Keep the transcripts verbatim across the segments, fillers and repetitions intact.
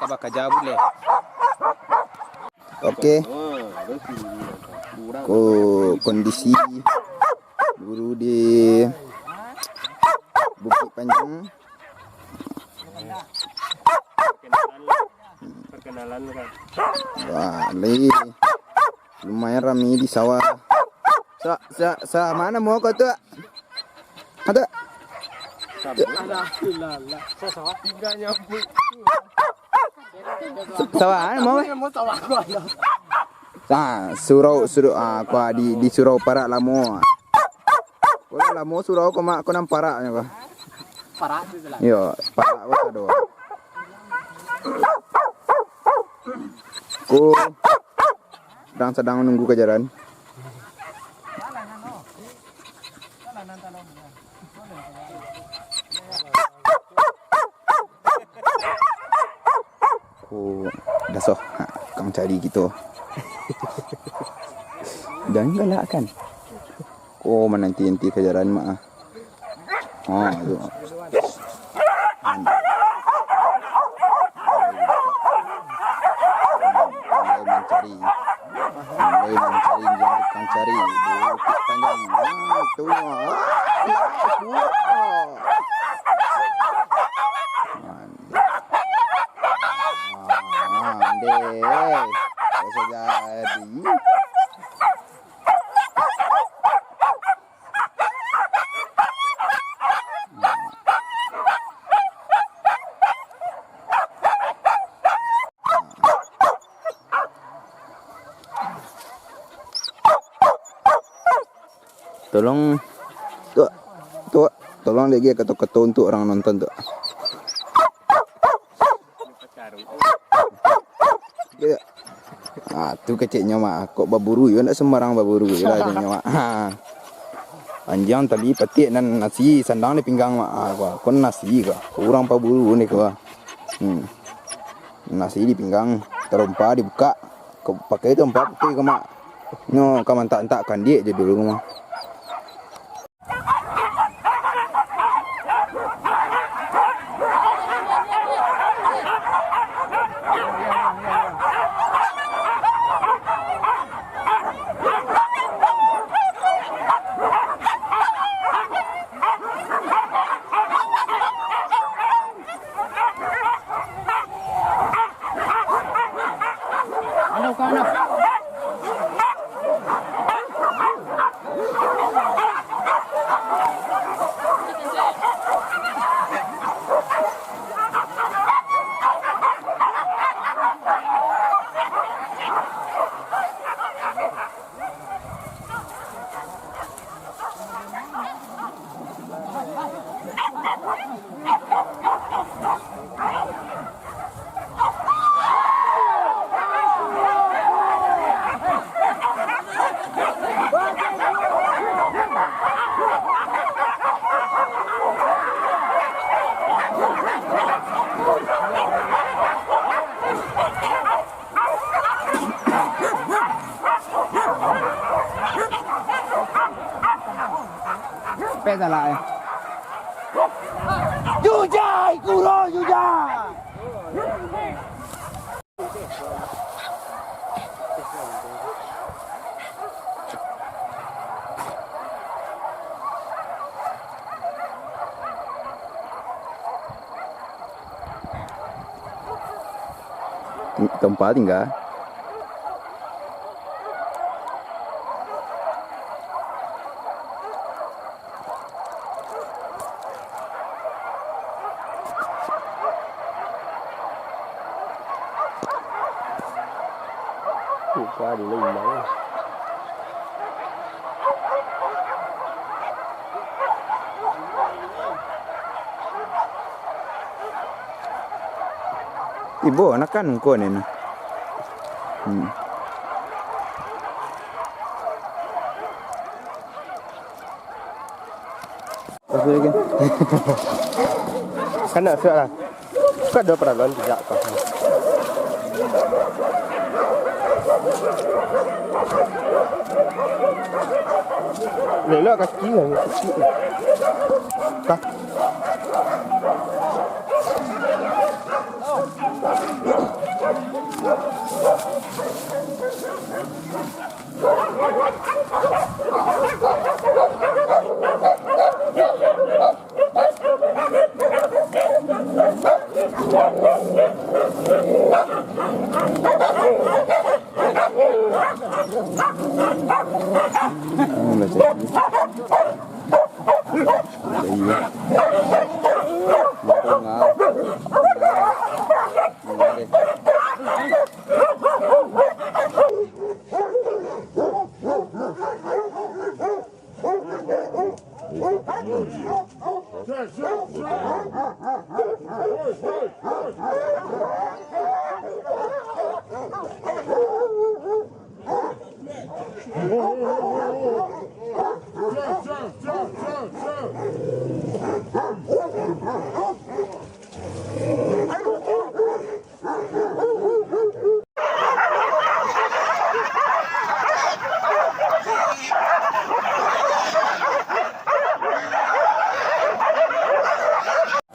bakaja buleh. Oke. Ko kondisi buru di Bukik Panjang. Perkenalan, kan. Wah, lai lumayan rami di sawah. Sa, sa, sa, mana mau kau tu? Ada. Sa, sawah, mana mau? Sa, surau, surau, ah, kau di, di surau parak lamo. Kau lamo surau kau mak, kau nan parak nyo kau. Parak tu lah. Yo, parak kau sado. Ko sadang, sadang nunggu kajaran. Ko dasoh, ha, kang cari kito. Jangan galak kan. Ko mananti-nanti kajaran mak ah. Ha, tu. Mulai mancari. Mulai mancari, yang tukang cari. Bukik Panjang. Ha, tu. Ha, lah, buah. Ha, ndeh. Bisa jadi. Tolong, tu, tu, tolong lagi kato-kato untuk urang nonton tu. Iyo. Ah, tu keceknyo mak, kok baburu yo, ndak sembarang baburu yo lah, keceknyo mak. Ha. Anjiang tadi patiak nan nasi sandang di pinggang mak. Ah, ko, ko nasi ko. Urang paburu ni ko. Hmm. Nasi di pinggang, tarompa dibukak. Ko pakai tarompa putih ko mak. Nyo ka mantak-antak kandiak je dulu ko mak. Pek salah, eh. Jujai, kuro, jujai. Ti-, tempat tinggal. Lupa dulu imbang. Ibo, anak kan ko ni nah. Hmm. Kan nak suak lah. Kau ada paraluan tidak kau? Lelok kaki lah, kaki. Kah?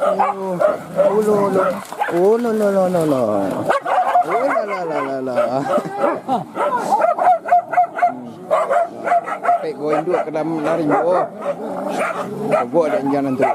Oh, oh, lo, lo. Oh, lo, lo, lo, lo, lo. Oh, la, la, la, la, la. Hmm. Sampai gua induak ka dalam laring, oh. Gua ada jangan tu.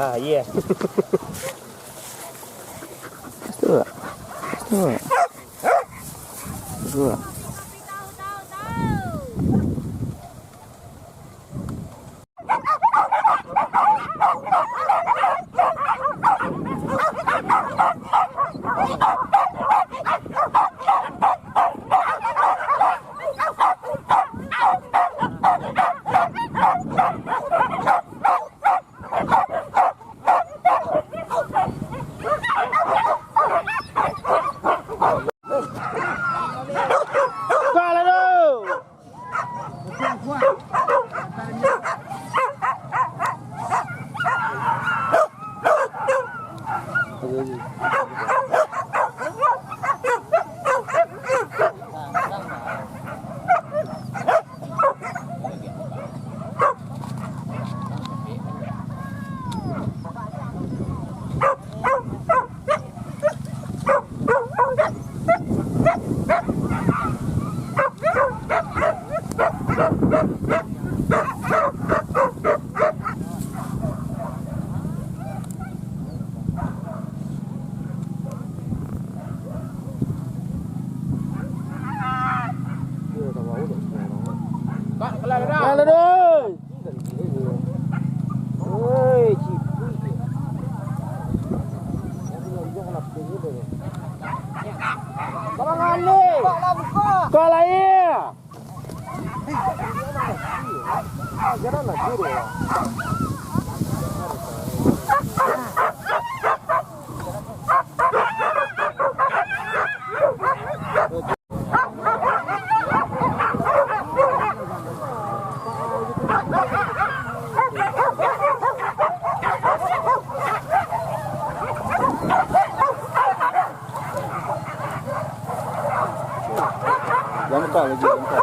Ah, iya. Betul tak? Betul tak? Betul tak? Halo, doi. Oi, cipuik. Kau lah, iya. Jangan buka lagi, jangan buka.